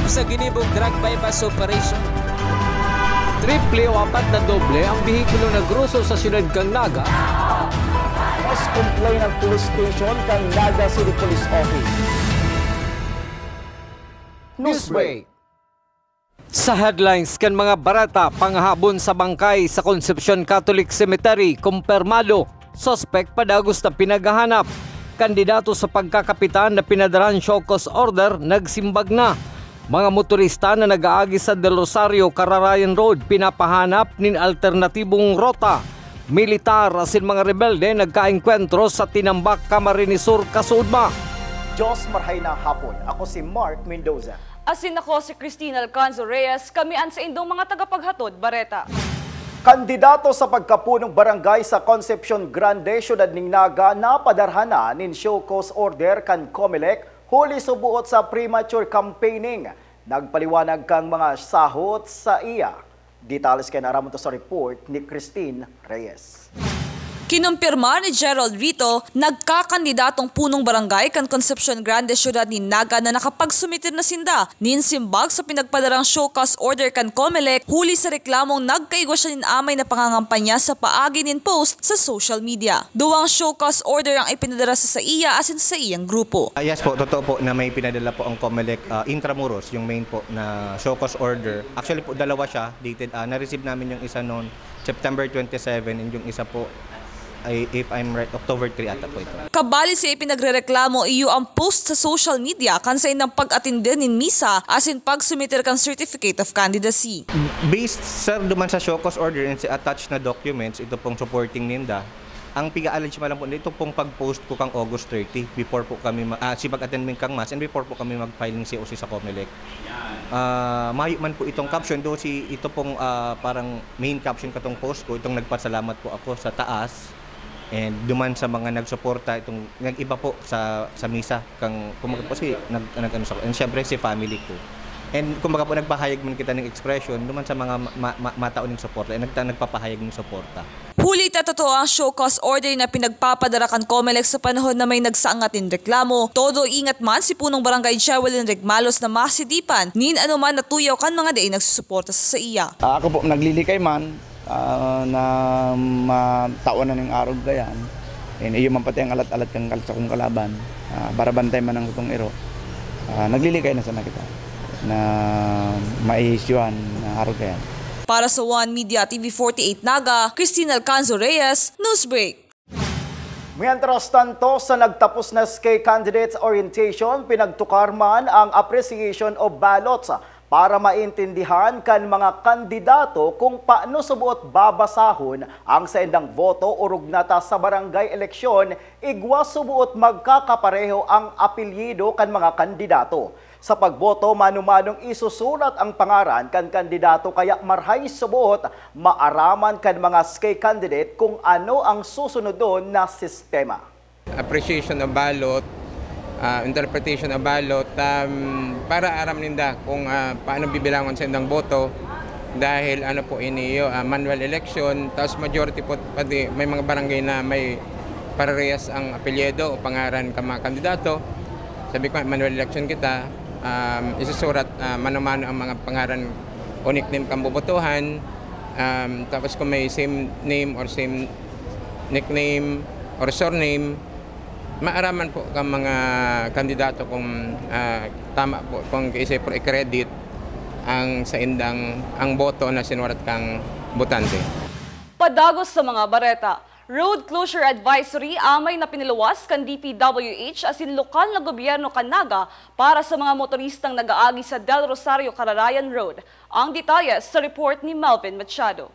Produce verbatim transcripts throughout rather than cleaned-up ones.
sa ginibong drug buy-bust operation. Triple o apat na doble ang behikulo na groso sa siyudad kan Naga. Mas complain ang police station kan Naga City Police Office. Newsbreak. Sa headlines kan mga bareta, pangahabon sa bangkay sa Concepcion Catholic Cemetery, kumpirmado. Suspek padagos na pinaghahanap. Kandidato sa pagkakapitan na pinadarahan show cause order, nagsimbag na. Mga motorista na nag-aagi sa Del Rosario, Cararayan Road, pinapahanap nin alternatibong rota. Militar asin mga rebelde nagkaengkwentro sa Tinambac, Camarines Sur, Casudma. Diyos, marhay na hapon. Ako si Mark Mendoza. Asin ako si Christine Alcanzo Reyes. Kami an saindong mga tagapaghatod bareta. Kandidato sa pagkapunong barangay sa Concepcion Grande, Siyudad nin Naga, napadarhan na nin show cause order kan Comelec huli suboot sa premature campaigning. Nagpaliwanag kan mga sahot sa iya. Detalles kaya aramon ta sa report ni Christine Reyes. Kinumpirma ni Gerald Rito, nagkakandidatong punong barangay kan Concepcion Grande, Siyudad nin Naga, na nakapagsumitir na sinda nin simbag sa pinagpadarang show cause order kan Comelec huli sa reklamong nagkaigwa siya nin amay na pangangampanya sa paagi nin post sa social media. Duwang show cause order ang ipinadara sa saiya asin sa saiyang grupo. Ah, yes po, totoo po na may pinadala po ang Comelec, ah, Intramuros, yung main po na show cause order. Actually po, dalawa siya, dated, ah, na-receive namin yung isa noon September twenty-seven, and yung isa po ay, if I'm right, October three ata po ito. Kabali sa ipinagrereklamo, iyo ang post sa social media kan saindang pag-atender nin misa asin pagsumitir kan Certificate of Candidacy. Based, sir, duman sa show cause order and sa attached na documents, ito pong supporting ninda, ang piga-allege man lang po, ito pong pag-post ko kang August thirty, before po kami ma-, ah, si pag-attend min kang mass and before po kami mag-file ng C O C sa Comelec. Ah, mayo man po itong caption, do si ito pong, ah, parang main caption katong post ko, itong nagpasalamat po ako sa taas and duman sa mga nagsuporta, itong nag-iba po sa, sa misa, kang, kumbaga po si, nag, nag-ano sa, and syempre si family ko. And kumbaga po, nagpahayag man kita ng expression duman sa mga ma-, ma-, matao ning suporta, and nagta-, nagpapahayag ng suporta. Huli ta totoo ang show cause order na pinagpapadara kan Comelec sa panahon na may nagsaangat nin reklamo, todo ingat man si Punong Barangay Jewelyn Regmalos na masidipan nin anoman na tuyaw kan mga dai nagsusuporta sa saiya. Ah, ako po, naglilikay man, ah, na matawan na ning arog kayan. And iyo man pati ang alat-alat kan kal-, sakong kalaban. Ah, barabantay man ang sakong iro. Ah, naglilikay na sana kita na maiisyuhan na arog kayan. Para sa One Media T V forty-eight Naga, Christine Alcanzo Reyes, Newsbreak. Mientras tanto, sa nagtapos na S K Candidates Orientation, pinagtukar man ang appreciation of ballots para maintindihan kan mga kandidato kung paano suboot babasahon ang saindang boto orog na ta sa barangay eleksyon, igwa suboot magkakapareho ang apelyido kan mga kandidato. Sa pagboto, mano-manong isusurat ang pangaran kan kandidato, kaya marhay suboot maaraman kan mga S K candidate kung ano ang susunodon na sistema. Appreciation of ballot, ah, interpretation of ballot, um, para aram ninda kung, ah, paano bibilangon sa indang boto. Dahil ano po, ini, ah, manual election, tapos majority po, pati may mga barangay na may parehas ang apelyido o pangaran kan mga kandidato. Sabi ko, manual election kita, um, isusurat, ah, mano-mano ang mga pangaran o nickname kan bobotohan. Um, tapos kung may same name or same nickname or surname, maaraman po kan mga kandidato kung, ah, tama po, kung kaisay po i-credit ang saindang, ang boto na sinurat kang botante. Padagos sa mga bareta. Road closure advisory amay na pinaluwas kan D P W H asin lokal na gobyerno kan Naga para sa mga motoristang nag-aagi sa Del Rosario Cararayan Road. Ang detalye sa report ni Melvin Machado.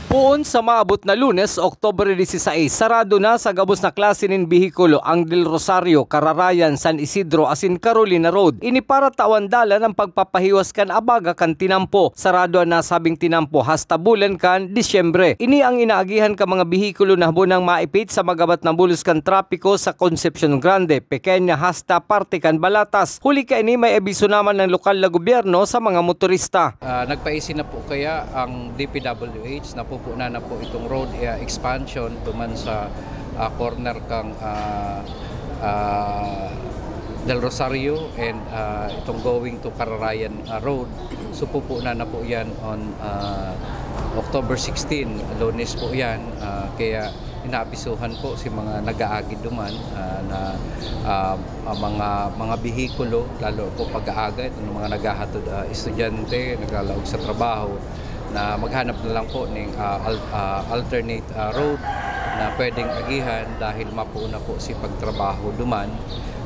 Poon sa maabot na Lunes, Oktubre dieciséis, sarado na sa gabos na klase nin behikulo ang Del Rosario, Cararayan, San Isidro asin Carolina Road. Ini para tawan dalan ang pagpapahiwas kan abaga kan tinampo. Sarado an nasabing tinampo hasta bulan kan Disyembre. Ini ang inaagihan kan mga behikulo na habo nang maipit sa magabat na bulos kan trapiko sa Concepcion Grande, Pequeña hasta parte kan Balatas. Huli kaini, may abiso naman ang lokal na gobyerno sa mga motorista. Ah, nagpaisi na po kaya ang D P W H, napupunan na po itong road, eh, expansion duman sa, ah, corner kang, ah, ah, Del Rosario and, ah, itong going to Cararayan, ah, Road. So, pupunan na po yan on, ah, October sixteen, Lunes po yan. Ah, kaya inaabisuhan po si mga nag-aagid duman, ah, na, ah, ah, mga, mga behikulo, lalo po pag-aaga, itong mga naghahatod, ah, estudyante, naglalaog sa trabaho, na maghanap na lang po ng, ah, al-, ah, alternate, ah, road na pwedeng agihan dahil mapuuna po si pagtrabaho duman.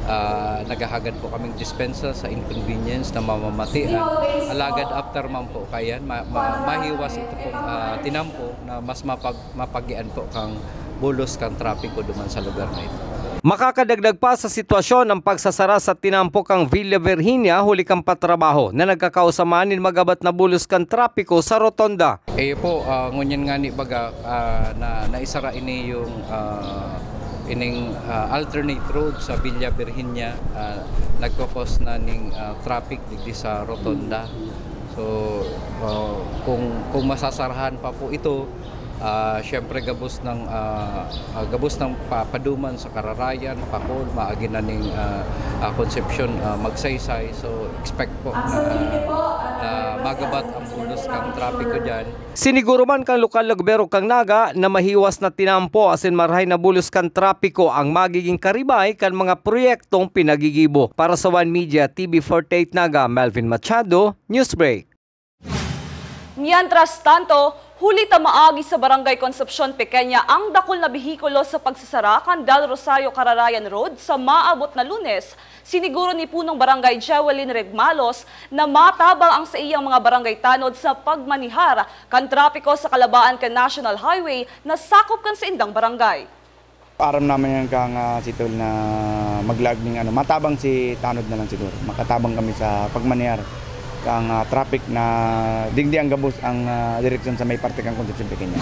Ah, naghahagad po kaming dispensa sa inconvenience na mamamatian. Alagad after man po kayan, ma-, ma-, mahiwas ito pong, ah, tinampo na mas mapag-, mapagian po kang bulos kan trapiko duman sa lugar na ito. Makakadagdag pa sa sitwasyon ang pagsasara sa tinampo kang Villa Virginia huli kan patrabaho na nagkakausa man nin magabat na bulos kan trapiko sa rotonda. Iyo po, ah, ngunyan nga ni baga, ah, na naisara ini yung, ah, ining, ah, alternate road sa Villa Virginia, ah, nagkokos na ning, ah, traffic digdi sa rotonda. So, ah, kung, kung masasarahan pa po ito, ah, siyempre gabos ng, ah, ah, gabos ng pa-, paduman sa Cararayan, Pacol, maagi na ning, ah, ah, Concepcion, ah, Magsaysay. So, expect po na, na magabat ang bulos kang trapiko dyan. Siniguro man kan lokal na gobyerno kan Naga na mahiwas na tinampo asin marahay na bulos kan trapiko ang magiging karibay kan mga proyektong pinagigibo. Para sa One Media, T V forty-eight Naga, Melvin Machado, Newsbreak. Mientras tanto, huli ta maagi sa Barangay Concepcion Pequeña ang dakul na behikulo sa pagsasara kan Del Rosario Cararayan Road sa maabot na Lunes, siniguro ni Punong Barangay Jewelyn Regmalos na matabang ang saiyang mga barangay tanod sa pagmanihar kan trapiko sa kalabaan kan National Highway na sakop kan saindang barangay. Aram naman yan kang, ah, si Tol na maglaag ning ano, matabang si tanod na lang siguro. Makatabang kami sa pagmanihar kang, ah, traffic na digdi ang gabos ang, ah, direksyon sa may parte kang Concepcion Pequeña.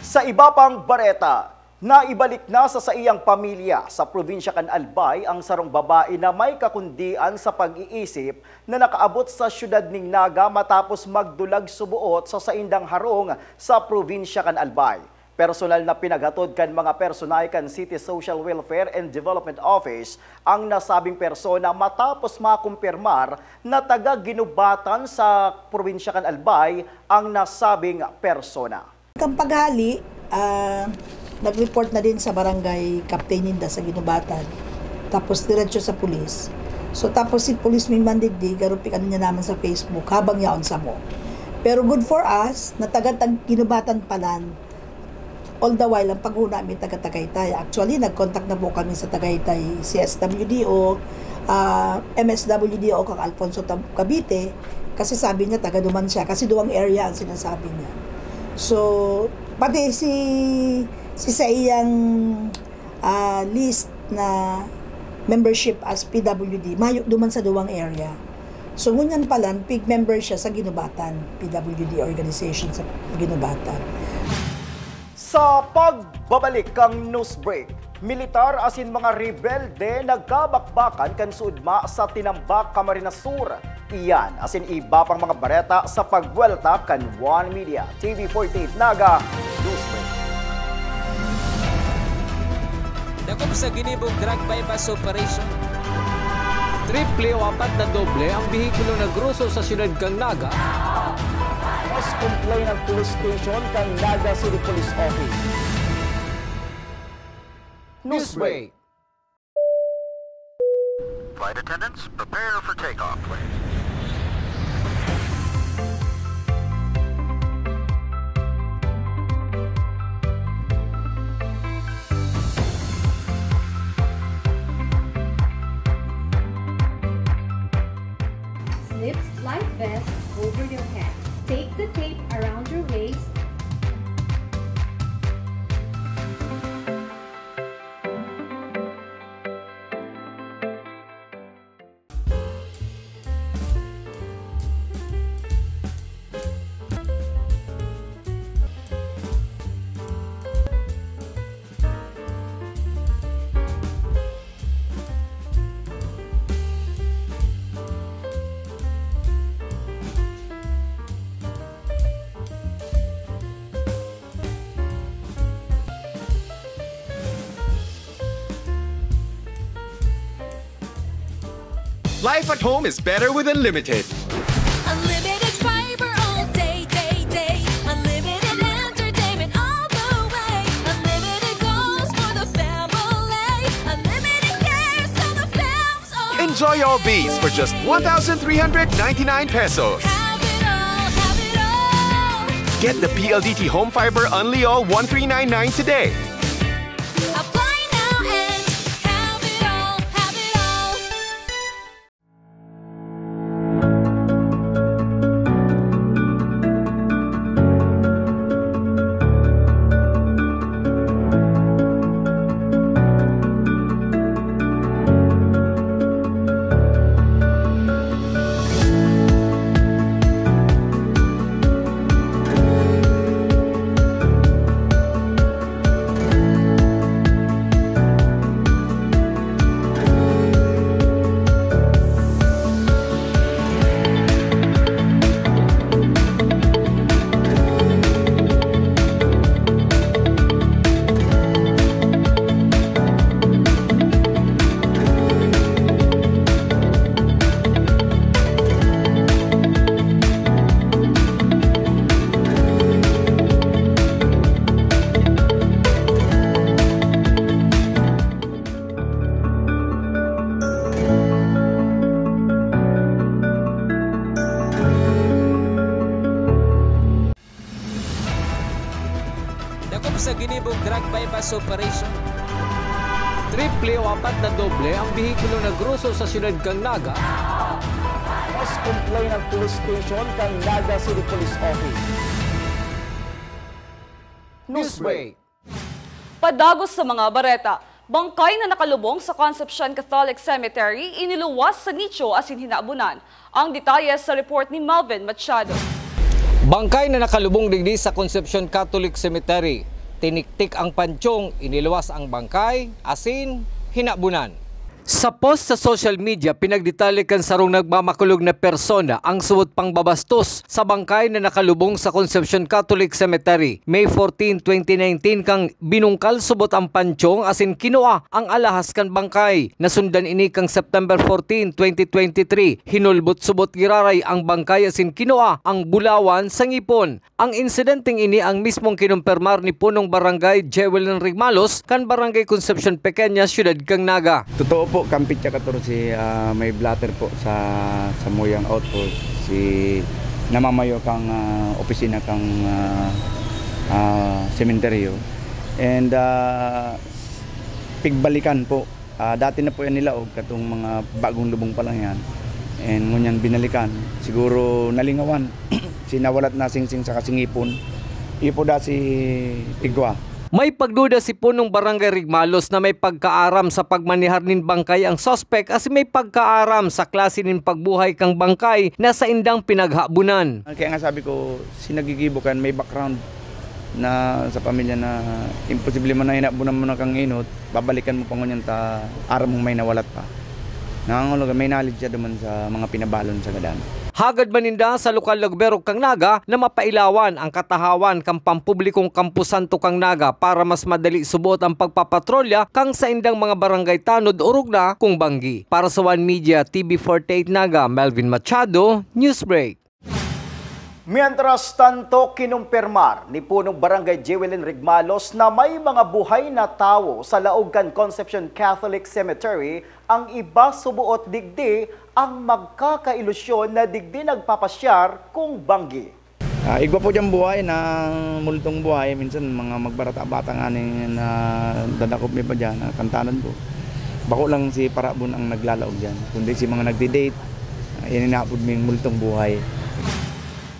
Sa iba pang bareta, naibalik na sa saiyang pamilya sa probinsya kan Albay ang sarong babae na may kakundian sa pag-iisip na nakaabot sa siyudad ning Naga matapos magdulag suboot sa saindang harong sa probinsya kan Albay. Personal na pinaghatod kan mga personahe kan City Social Welfare and Development Office ang nasabing persona matapos makumpirmar na taga Guinobatan sa probinsya kan Albay ang nasabing persona. Kan paghali, ah, nag-report na din sa barangay captain ninda sa Guinobatan. Tapos diretso sa pulis. So, tapos si pulis may mandigdi, garo pig-ano niya naman sa Facebook, habang yaon samo. Pero good for us, na taga Tag-, Guinobatan palan. All the while, ang paghuna mi taga Tagaytay. Actually, nag-contact na po kami sa Tagaytay C S W D O, ah, M S W D O kang Alfonso Tab-, Cavite, kasi sabi niya taga duman siya, kasi duwang area ang sinasabi niya. So, pati si, si sa iyang, ah, list na membership as P W D, mayo duman sa duwang area. So, ngunyan palan, pig-member siya sa Guinobatan, P W D organization sa Guinobatan. Sa pagbabalik kan news break, militar asin mga rebelde nagkabakbakan kan suudma sa Tinambac, Camarines Sur. Iyan asin iba pang mga bareta sa pagbuwelta kan One Media, T V forty-eight Naga, News break. Dakop sa ginibong drug buy-bust operation. Triple o apat na doble ang behikulo na groso sa siyudad kan Naga. Mas complaint ang police station kan Naga City Police Office. Newsbreak. Flight attendants, prepare for takeoff, please. Slip life vest over your head. Take the tape around your waist. Life at home is better with Unlimited. Unlimited fiber all day, day, day. Unlimited entertainment all the way. Unlimited goals for the family. Unlimited cares so the fam's all. Enjoy all these for just one thousand three hundred ninety-nine pesos. Have it all, have it all. Get the P L D T Home Fiber Unli All one three nine nine today. Apply now and have it all, have it all. Dakop sa ginibong drug buy-bust operation. Triple o apat na doble ang behikulo na groso sa siyudad kan Naga. Mas complain ang police station kan Naga City Police Office. Newsbreak. Padagos sa mga bareta, bangkay na nakalubong sa Concepcion Catholic Cemetery iniluwas sa nicho asin hinabunan. Ang detalye sa report ni Melvin Machado. Bangkay na nakalubong digdi sa Concepcion Catholic Cemetery. Tiniktik ang panchong, iniluwas ang bangkay, asin hinabunan. Sa post sa social media, pinagdetalye kan sarong nagmamakulog na persona ang suot pangbabastos sa bangkay na nakalubong sa Concepcion Catholic Cemetery, May fourteen, twenty nineteen, kan binungkal subot ang panchong asin kinua ang alahas kan bangkay. Nasundan ini kan September fourteen, twenty twenty-three, hinulbot subot giraray ang bangkay asin kinua ang bulawan sa ngipon. Ang insidenteng ini ang mismong kinumpirmar ni Punong Barangay Jewelyn Rigmalos kan Barangay Concepcion Pequeña, Siyudad kan Naga. Totoo po, kan petsa katorse, ah, may blotter po sa samuyang outpost, si, namamayo kang, ah, opisina kang, ah, ah, sementeryo. And, ah, pigbalikan po. Ah, dati na po yan nilaog, katong mga bagong lubong pa lang yan. And ngunyan binalikan, siguro nalingawan, sinawalat na singsing sa kasingipon. Iyo po da si Pigwa. May pagduda si Punong Barangay Rigmalos na may pagkaaram sa pagmanehar nin bangkay ang suspek asin may pagkaaram sa klase nin pagbuhay kang bangkay na saindang pinaghabunan. Kaya nga sabi ko, si nagigibo kan may background na sa pamilya na imposible man na hinabunan mo na kang inot, babalikan mo pa ngunyan ta aram mong may nawalat pa. Nangangahulugan, may knowledge siya duman sa mga pinabalon sa gadan. Hagad man ninda sa lokal na gobyerno kang Naga na mapailawan ang katahawan kan pampublikong kamposanto kang Naga para mas madali suboot ang pagpapatrolya kang saindang mga barangay tanod orog na kung banggi. Para sa One Media, T V forty-eight Naga, Melvin Machado, Newsbreak. Mientras tanto, kinumpirmar ni Punong Barangay Jewelyn Rigmalos na may mga buhay na tawo sa laog kan Concepcion Catholic Cemetery, ang iba suboot digdi ang magkakailusyon na digdi nagpapasyar kung banggi. Ah, igwa po diyang buhay na multong buhay, minsan mga magbarata-bata nga ning na dadakop mi pa diyan, ah, kantanan po. Bako lang si Parabon ang naglalaog diyan, kundi si mga nagdi-date, ah, ininapod ming multong buhay.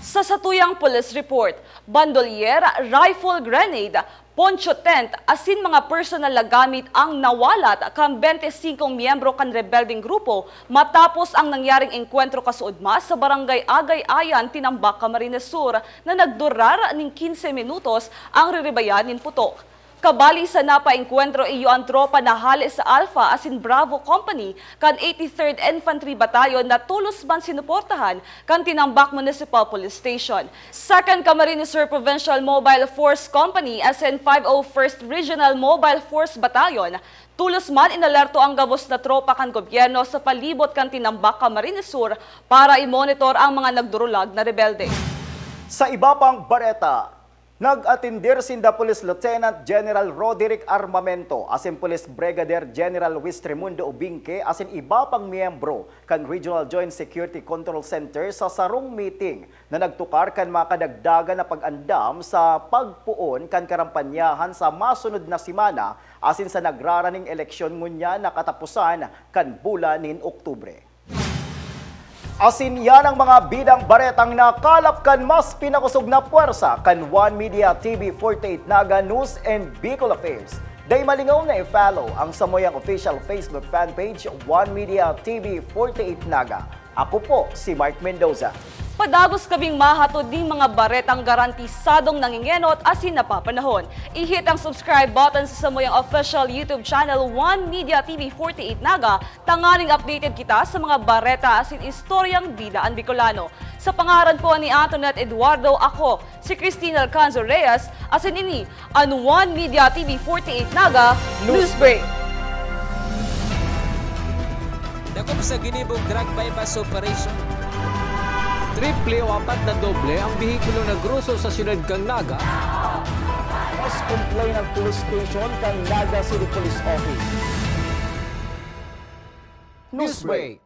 Sa satuyang police report, bandolier, rifle, grenade, poncho tent, asin mga personal na gamit ang nawalat kan bente singkong miyembro kan rebeldeng grupo matapos ang nangyaring engkwentro kasuodma sa Barangay Agay-ayan, Tinambac, Camarines Sur, na nagdurar nin kinse minutos ang riribayan nin putok. Kabali sa napaengkwentro, iyo an tropa na hale sa Alpha asin Bravo Company kan eighty-third Infantry Battalion na tolos man sinuportahan kan Tinambac Municipal Police Station. Second Camarines Sur Provincial Mobile Force Company, S N five oh first Regional Mobile Force Battalion, Tolos man, inalerto ang gabos na tropa kan gobyerno sa palibot kan Tinambac, Camarines Sur para i-monitor ang mga nagdurulag na rebelde. Sa iba pang bareta, nag-atindir sinda Police Lieutenant General Roderick Armamento asin Police Brigadier General Luis Tremundo Ubingke asin iba pang miyembro kan Regional Joint Security Control Center sa sarong meeting na nagtukar kan mga kadagdagan na pag-andam sa pagpoon kan karampanyahan sa masunod na semana asin sa nagraraning eleksyon ngunyan na kataposan kan bulan nin Oktubre. Asin yan ang mga bidang baretang nakalap kan mas pinakosog na pwersa kan One Media T V forty-eight Naga News and Bicol Affairs. Dai malingaw na i-follow ang samuyang official Facebook fan page, One Media T V forty-eight Naga. Ako po si Mark Mendoza. Padagos kaming mahatod ning mga baretang garantisadong nangingenot asin napapanahon. I-hit ang subscribe button sa samuyang official YouTube channel, One Media T V forty-eight Naga, tanganing updated kita sa mga bareta asin istoryang bida an Bicolano. Sa pangaran po ni Antoinette Eduardo, ako si Christine Alcanzo Reyes, asin ini an One Media T V forty-eight Naga News Break. Dakop sa ginibong drug buy-bust operation. Triple o apat na doble ang behikulo na groso sa siyudad kan Naga. Mas complain ang police station kan Naga City Police Office. Newsbreak.